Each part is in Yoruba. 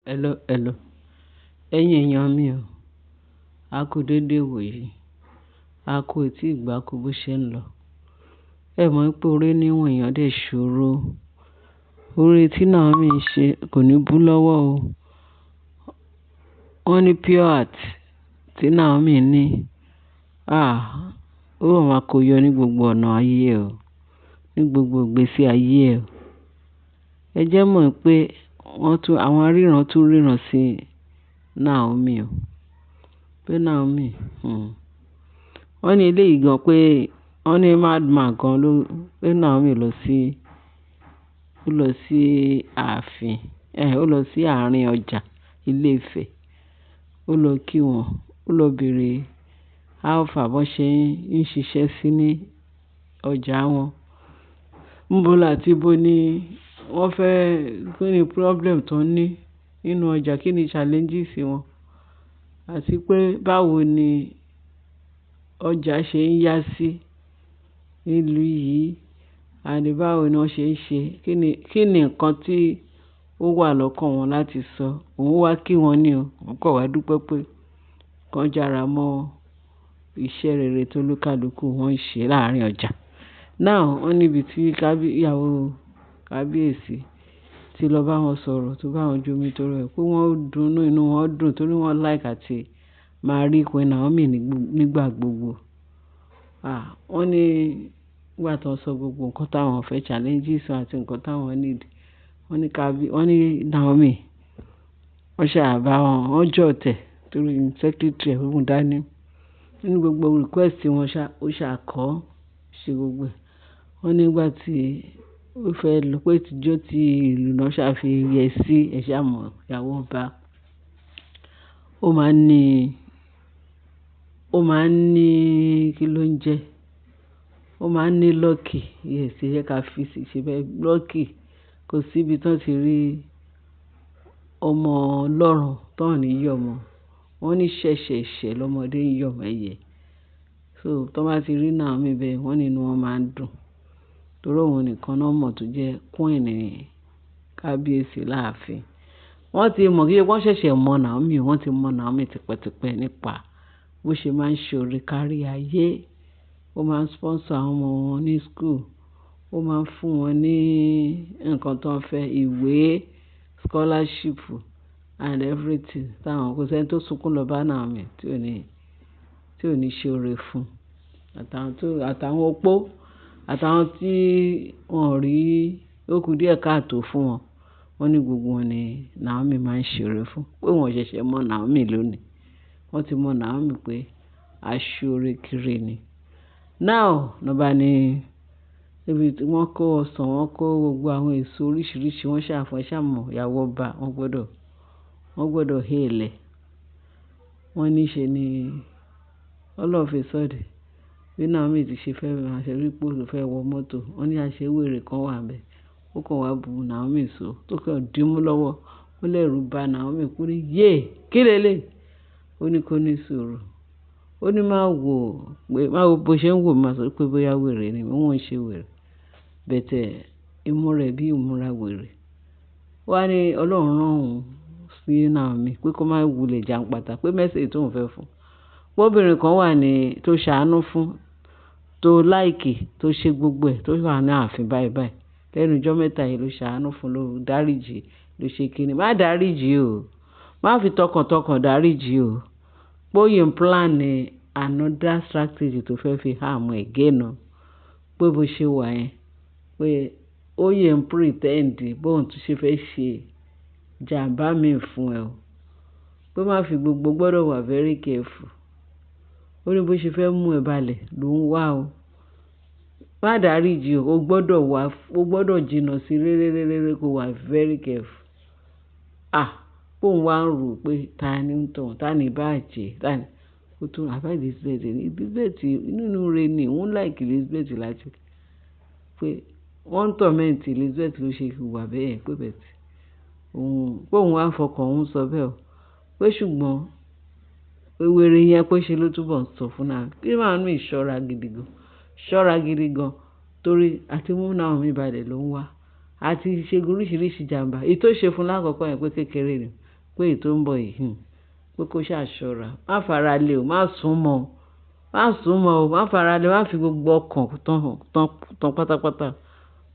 Hello, hello. Ẹ̀yin èèyàn mi o, a kú dédé wò yìí. A kú etí ìgbà kú bó ṣe ń lọ. Ẹ mọ̀ pé oore níwọ̀n èèyàn dẹ̀ ṣòro. Oore tí Naomi ń ṣe kò ní bú lọ́wọ́ o. Wọ́n ní pure heart tí Naomi ní. Ah! Ó máa kó yọ ní gbogbo ọ̀nà ayé ẹ o, ní gbogbo ìgbésí ayé ẹ o. Ẹ jẹ́ mọ̀ pé wọ́n tún, àwọn aríran tún ríran sí Naomi o. Pé Naomi, Wọ́n ní eléyìí gan pé wọ́n ní madman kan ló, pé Naomi lọ sí, ó lọ sí ààfin, ó lọ sí àárín ọjà Ilé Ifẹ̀. Ó lọ kí wọn, ó lọ bèrè how far bó ṣe ń ṣiṣẹ́ sí ní ọjà wọn. Níbo láti ibo ni wọ́n fẹ́, kí ni problem tó ní nínú ọjà, kí ni challenges wọn. Àti pé báwo ni ọjà ṣe ń yá sí nílùú yìí, àní báwo ni wọ́n ṣe ń ṣe, kí ni nǹkan tí ó wà lọ́kàn wọn láti sọ. Òun wá kí wọn ní o. Òun kọ̀ wá dúpẹ́ pé kàn jára mọ́ iṣẹ́ rere tó olúkálùkù wọn ń ṣe láàárín ọjà. Now wọ́n níbi tí ìyàwó kábíyèsí tí lọ bá wọn sọ̀rọ̀, tó bá wọn jomi torí ẹ pé wọ́n dùnú, inú wọn dùn torí wọ́n like àti máa rí Queen Naomi nígbà gbogbo. Ah! Wọ́n ní nígbà tí wọ́n sọ gbogbo nǹkan táwọn fẹ́, challenges wọn àti nǹkan táwọn need. Wọ́n ní Naomi, wọ́n ṣà bá wọn, wọ́n jọ̀tẹ̀ torí secretary ẹ̀ mú dání. Nínú gbogbo request wọn ṣá, ó ṣà kọ́, ṣe gbogbo ẹ̀. Wọ́n ní nígbà tí ó fẹ́ lọ pé tijó tí ìlú náà ṣà fi yẹ sí, ẹ ṣá mọ̀ ìyàwó ọba. Ó máa ń ní, ó máa ń ní kí ló ń jẹ? Ó máa ń ní lucky. Yes, ẹ jẹ́ ká fi sí, ṣe bẹ́ẹ̀ lucky. Kò sí ibi tí wọ́n ti rí ọmọ Ọlọ́run tó ń yọ̀ mọ́. Wọ́n ní ṣẹ̀ṣẹ̀ṣẹ̀ lọ́mọdé ń yọ̀ mọ́ ẹyẹ. So tí wọ́n bá ti rí Naomi bẹ́ẹ̀, wọ́n ní inú wọn máa ń dùn. Torí òun nìkan náà mọ̀ tó jẹ́ queen kábíyèsí láàfin. Wọ́n ti mọ̀ kí wọ́n ṣẹ̀ṣẹ̀ mọ Naomi, wọ́n ti mọ Naomi tipẹ́tipẹ́ nípa bó ṣe máa ń ṣe oore kárí ayé. Ó máa ń sponsor àwọn ọmọ wọn ní school. Ó máa ń fún wọn ní nǹkan tó ń fẹ́, ìwé, scholarship and everything. Táwọn kò sí ẹni tó sunkún lọ bá Naomi tí ò ní ṣe oore fún. Àtàwọn tó, àtàwọn opó, àtàwọn tí wọ́n ò rí, ó kú díẹ̀ káàtò fún wọn. Wọ́n ní gbogbo wọn ni Naomi máa ń ṣe oore fún. Pé wọ́n ṣẹ̀ṣẹ̀ mọ Naomi lónìí. Wọ́n ti mọ Naomi pé aṣoore kiri ni. Now, ló bá ní níbi tí wọ́n kó ọsàn, wọ́n kó gbogbo àwọn èso oríṣiríṣi, wọ́n ṣà fún ẹ ṣá mọ̀ ìyàwó ọba, wọ́n gbọdọ̀ hail ẹ̀. Wọ́n ní ṣe ni all of a sudden bí Naomi ti ṣe fẹ́ máa ṣe rí pé ó fẹ́ wọ mọ́tò. Wọ́n ní àṣé wèrè kan wà níbẹ̀. Ó kàn wá bu Naomi so, tó kàn dímú lọ́wọ́. Ó lẹ́rù ba Naomi kú ní, "Yé! Kí lélẹ̀?" Ó ní kó ní sùúrù. Ó ní má wò pé, má wo bó ṣe ń wò, má sọ pé bóyá wèrè ni. Òun ò ṣe wèrè. But imú rẹ̀ bí ìmúra wèrè. Ó wá ní Ọlọ́run rán òun sí Naomi pé kó má wulẹ̀ jàǹpátá, pé message tó ń fẹ́ fún. Pé obìnrin kan wà ní tó ṣàánú fún, tó like, tó ṣe gbogbo ẹ̀, tó wà ní ààfin báyìí báyìí. Lẹ́nu ijọ́ mẹ́ta yìí ló ṣàánú fún, ló dáríji, ló ṣe kíni. Má dáríji o. Má fi tọkàntọkàn dáríji o. Pé ó yìí ń plan another strategy tó fẹ́ fi harm again o. Pé bó ṣe wà yẹn, pé ó yìí ń pretend bóun tún ṣe fẹ́ ṣe jàmbá mi fún ẹ o. Pé má fi gbogbo gbọdọ̀ wà very careful. Ó ní bó ṣe fẹ́ mú ẹ balẹ̀ ló ń wá o. Má dáríji o, o gbọdọ̀ wà, o gbọdọ̀ jìnnà sí réréréré kó wà very careful. Ah! Pé òun wá ń rò pé ta ni ń tàn, ta ni bá jẹ́, ta ni. Ó tún àbá Elizabeth ní, Elizabeth nínú re ni, òun like Elizabeth láti. Pé wọ́n ń torment Elizabeth ló ṣe wà bẹ́ẹ̀ pé but òun, pé òun wá ń fọkàn òun sọ bẹ́ẹ̀ o. Pé ṣùgbọ́n pé wèrè yẹn pé ṣe ló túbọ̀ ń sọ fún Naomi. Kí Naomi ṣọ́ra gidi gan. Ṣọ́ra gidi gan torí àti mú Naomi balẹ̀ ló ń wá. Àti ṣe oríṣiríṣi jàmbá. Èyí tó ṣe fún lákọ̀ọ́kọ́ yẹn pé kékeré ni. Pé èyí tó ń bọ̀ yìí, pé kó ṣà ṣọ́ra. Má fara lé o, má sún mọ́ o, má sún mọ́ o, má fara lé o, má fi gbogbo ọkàn tán, tán, tán pátápátá.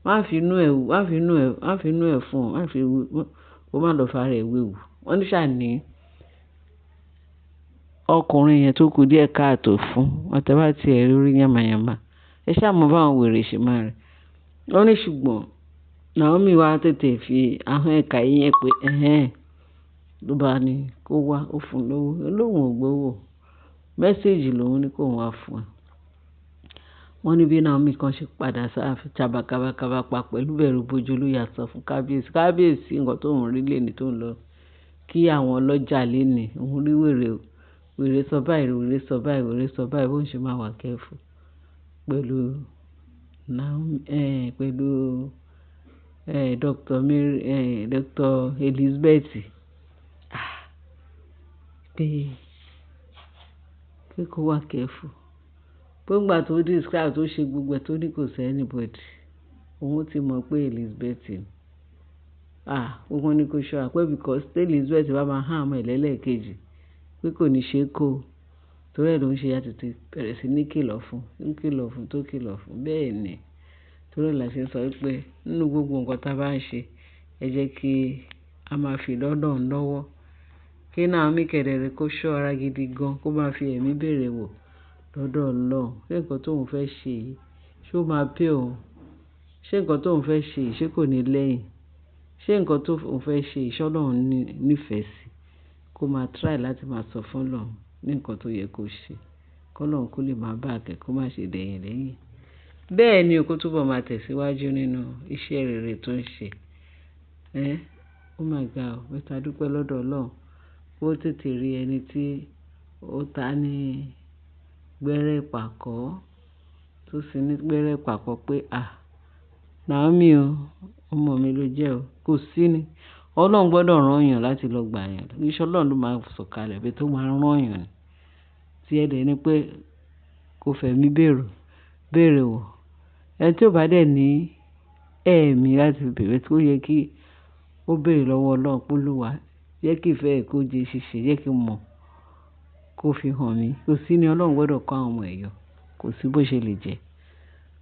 Má fi inú ẹ, má fi inú ẹ, má fi inú ẹ fún ọ, má fi, kó má lọ fara ẹ wéwu. Wọ́n ní ṣà ní ọkùnrin yẹn tó kú díẹ̀ káàtò fún. Wọ́n tẹ́ bá ti ẹ rí yàmàyàmà. Ẹ ṣá mọ bá àwọn wèrè ṣe máa rìn. Wọ́n ní ṣùgbọ́n Naomi wá tètè fi ahọ́n ẹ̀ka yẹn pé ẹ̀hẹn ló bá ní kó wá, ó fún un lówó. Ó lóun ò gbowó. Message lòun ní kó wá fún ẹ. Wọ́n ní bí Naomi kan ṣe padà sáàfin kabakaba pa pẹ̀lú bẹ̀rù bojo ló yà sọ fún kábíyèsí. Kábíyèsí nǹkan tó ń rí léni tó ń lọ kí àwọn ọlọ́jà léni. Òun rí wèrè o. Wèrè sọ báyìí, wèrè sọ báyìí, wèrè sọ báyìí, bó ń ṣe máa wà careful pẹ̀lú Naomi, pẹ̀lú, Dr. Mary, Dr. Elizabeth. Ah! Pé, pé kó wà careful. Pé ìgbà tó describe tó ṣe gbogbo ẹ̀ tó ní kò sí anybody. Òun ti mọ̀ pé Elizabeth ni. Ah! Wọ́n ní kó ṣọ́ra pé because tí Elizabeth bá máa harm ẹ lẹ́lẹ́kejì, pé kò ní ṣe kó. Torí ẹ ló ń ṣe ya tètè bẹ̀rẹ̀ sí ní kìlọ̀ fún, ń kìlọ̀ fún, tó kìlọ̀ fún. Bẹ́ẹ̀ ni. Torí ẹ la ṣe ń sọ wípé nínú gbogbo nǹkan tí a bá ń ṣe, ẹ jẹ́ kí a máa fi lọ́lọ́run lọ́wọ́. Kí Naomi kẹ̀dẹ̀rẹ̀ kó ṣọ́ra gidi gan, kó máa fi ẹ̀mí bèrè wò lọ́dọ̀ Ọlọ́run. Ṣé nǹkan tó ń fẹ́ ṣe yìí, ṣé ó máa pay òun? Ṣé nǹkan tó ń fẹ́ ṣe yìí, ṣé kò ní lẹ́yìn? Ṣé nǹkan tó ń fẹ́ ṣe yìí, ṣé Ọlọ́run ní, nífẹ̀ẹ́ sí? Kó máa try láti máa sọ fún Ọlọ́run ní nǹkan tó yẹ kó ṣe. Kí Ọlọ́run kó lè máa back ẹ, kó má ṣe dẹ̀yìn lẹ́yìn. Bẹ́ẹ̀ ni o kó túbọ̀ máa tẹ̀síwájú nínú iṣẹ́ rere tó ń ṣe. Ẹ́, ó máa ga o. But a dúpẹ́ lọ́dọ̀ Ọlọ́run. Ó tètè rí ẹni tí ó ta ní gbẹ́rẹ́ ìpàkọ́, tó sì ní gbẹ́rẹ́ ìpàkọ́ pé à, Naomi o, ọmọ mi ló jẹ́ o. Kò sí ni. Ọlọ́run gbọdọ̀ rán èèyàn láti lọ gbà yàn. Iṣẹ́ Ọlọ́run ló máa sọ̀kalẹ̀ bí tó máa rán èèyàn ni. Tí ẹ dẹ̀ ní pé kó fẹ̀mí bèrò, bèrè wò. Ẹni tí ó bá dẹ̀ ní ẹ̀mí láti bèrè, tó yẹ kí ó bèrè lọ́wọ́ Ọlọ́run pé Olúwa, jẹ́ kí ìfẹ́ ẹ kó jẹ́ ṣíṣe, jẹ́ kí n mọ̀ kó fi hàn mí. Kò sí ni Ọlọ́run gbọdọ̀ kó àwọn ọmọ ẹ̀ yọ. Kò sí bó ṣe lè jẹ́.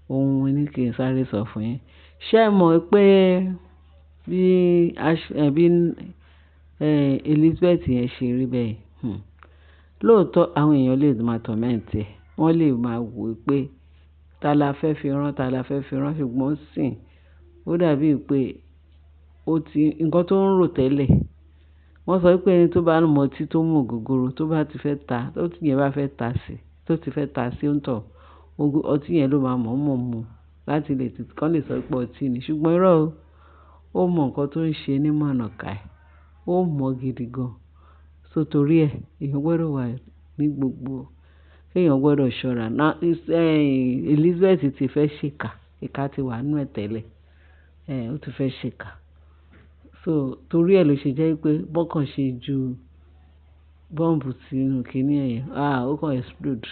Ohun ní kí n sáré sọ fún yín. Ṣé ẹ mọ̀ pé bí bí, Elizabeth yẹn ṣe rí bẹ́ẹ̀? Lóòótọ́ àwọn èèyàn lè máa torment ẹ. Wọ́n lè máa wò pé ta la fẹ́ fi rán, ta la fẹ́ fi rán. Ṣùgbọ́n sìn, ó dàbí pé ó ti, nǹkan tó ń rò tẹ́lẹ̀. Wọ́n sọ wípé ẹni tó bá ń mọ ọtí tó mú ògógóró, tó bá ti fẹ́ ta, tó tí yẹn bá fẹ́ ta sí, tó ti fẹ́ ta sí òǹtọ̀, ọtí yẹn ló máa mọ̀ọ́mọ̀ mu láti lè tí kàn lè sọ pé ọtí ni. Ṣùgbọ́n irọ́ o, ó mọ nǹkan tó ń ṣe ní mọ̀nàká ẹ̀. Ó mọ̀ gidi gan. So torí ẹ, èèyàn gbọdọ̀ wà ní gbogbo, èèyàn gbọdọ̀ ṣọ́ra. Na, Elizabeth ti fẹ́ ṣe ìkà. Ìkà ti wà nínú ẹ̀ tẹ́lẹ̀. Ó ti fẹ́ ṣe ìkà. So torí ẹ ló ṣe jẹ́ wípé bọ́kàn ṣe ju bọ́ǹbù sínú kíní ẹ̀ yẹn. Ah! Ó kàn explode.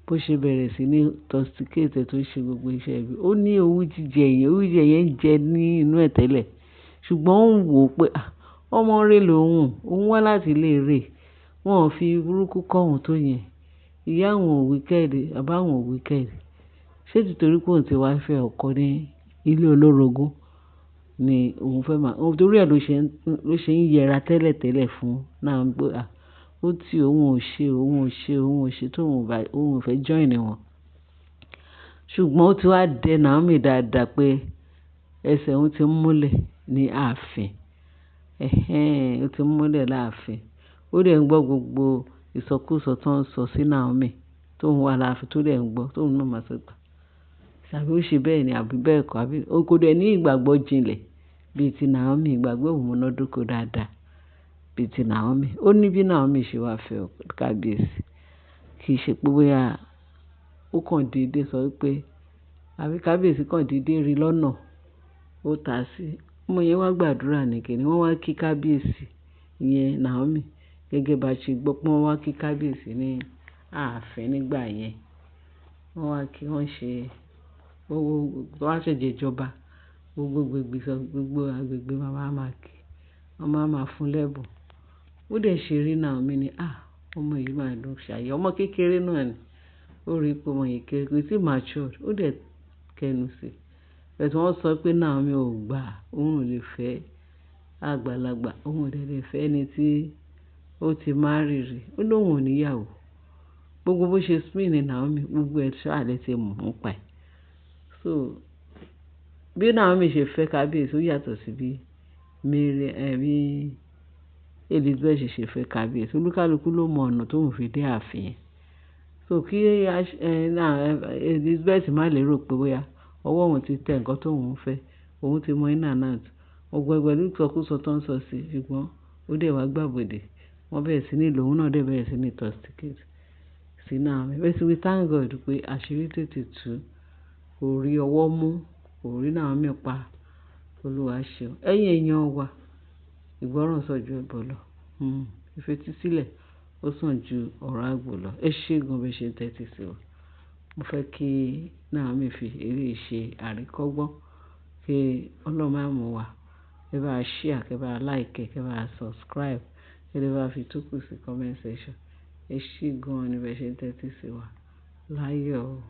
Bó ṣe bẹ̀rẹ̀ sí ní toxicate ẹ tó ṣe gbogbo iṣẹ́ ibi. Ó ní owú jíjẹ yẹn, owú jíjẹ yẹn ń jẹ ní inú ẹ̀ tẹ́lẹ̀. Ṣùgbọ́n ó ń wò pé à, ọmọ rẹ̀ lòun, òun wá láti ilé rẹ̀. Wọn ò fi burúkú kọ́ òun tó yẹn. Ìyá òun ò wicked, bàbá òun ò wicked. Ṣé títorí pé òun ti wá fẹ́ ọkọ ní ilé olórogún ni òun fẹ́ máa, torí ẹ ló ṣe ń yẹra tẹ́lẹ̀tẹ́lẹ̀ fún Naomi pé à, ó tí òun ò ṣe, òun ò ṣe, òun ò ṣe tó òun bá, òun ò fẹ́ join wọn. Ṣùgbọ́n ó ti wá dẹ Naomi dáadáa pé ẹsẹ̀ òun ti ń múlẹ̀ ní ààfin. Ẹ̀hẹn, ó ti ń múlẹ̀ láàfin. Ó dẹ̀ ń gbọ́ gbogbo ìsọkúsọ tó ń sọ sí Naomi tó ń wà láàfin, tó dẹ̀ ń gbọ́, tó ń náà máa sọ pé tàbí ó ṣe bẹ́ẹ̀ ni àbí bẹ́ẹ̀ kọ́, àbí ó kò dẹ̀ ní ìgbàgbọ́ jinlẹ̀ bí i ti Naomi. Ìgbàgbọ́ òun múnádóko dáadáa bí i ti Naomi. Ó ní bí Naomi ṣe wá fẹ́ kábíyèsí. Kì í ṣe pé bóyá ó kàn dédé sọ wípé àbí kábíyèsí kàn dédé rí lọ́nà ó ta sí. Ọmọ yẹn wá gbàdúrà ní kíni, wọ́n wá kí kábíyèsí yẹn Naomi gẹ́gẹ́ bá ṣe gbọ́ pé wọ́n wá kí kábíyèsí ní ààfin nígbà yẹn. Wọ́n wá kí wọ́n ṣe, gbogbo, wọ́n wá ṣẹ̀jẹ̀ ìjọba, gbogbo agbègbè sọ, gbogbo agbègbè máa máa kí, wọ́n máa máa fún lẹ́bùn. Ó dẹ̀ ṣe rí Naomi ní, "Ah, ọmọ yìí máa dùn ṣàyẹ̀." Ọmọ kékeré náà ni. Ó rí pé ọmọ yìí kéré, kò tí matured. Ó dẹ̀ kẹnu sí i. But wọ́n sọ pé Naomi ò gbà, òun ò lè fẹ́ àgbàlagbà, òun ò dẹ̀ lè fẹ́ ẹni tí ó ti marry rí. Ó lóun ò ní ìyàwó. Gbogbo bó ṣe spin ní Naomi, gbogbo ẹ̀ ṣá lẹ ti mọ̀ nípa ẹ̀. So bí Naomi ṣe fẹ́ kábíyèsí ó yàtọ̀ sí bí Mary, bí Elizabeth ṣe fẹ́ kábíyèsí. Olúkálukú ló mọ ọ̀nà tó ń fi dé ààfin. So kí Elizabeth má lè rò pé bóyá ọwọ́ òun ti tẹ nǹkan tó òun fẹ́, òun ti mọ in and out. Gbogbo pẹ̀lú ìsọkúsọ tó ń sọ sí, ṣùgbọ́n ó dẹ̀ wá gbàbọ̀dè. Wọ́n bẹ̀rẹ̀ sí ní lò, òun náà dẹ̀ bẹ̀rẹ̀ sí ní toxic sí Naomi. But we thank God pé àṣírí tètè tú, kò rí ọwọ́ mú, kò rí Naomi pa. Olúwa ṣeun. Ẹ̀yin èèyàn wa, ìgbọ́ràn sàn ju ẹbọ lọ. Ìfetísílẹ̀ ó sàn ju ọ̀rọ̀ àgbò lọ. Ẹ ṣé gan bí ẹ ṣe ń tẹ́tí sí wa. Mo fẹ́ kí Naomi fi eléyìí ṣe àríkọ́gbọ́n, kí Ọlọ́run máa mú wa. Ẹ bá share, kí ẹ bá like, kí ẹ bá subscribe, kí ẹ bá fi tókù sí comment section. Ẹ ṣé gan ni bí ẹ ṣe ń tẹ́tí sí wa. Láyọ̀ o.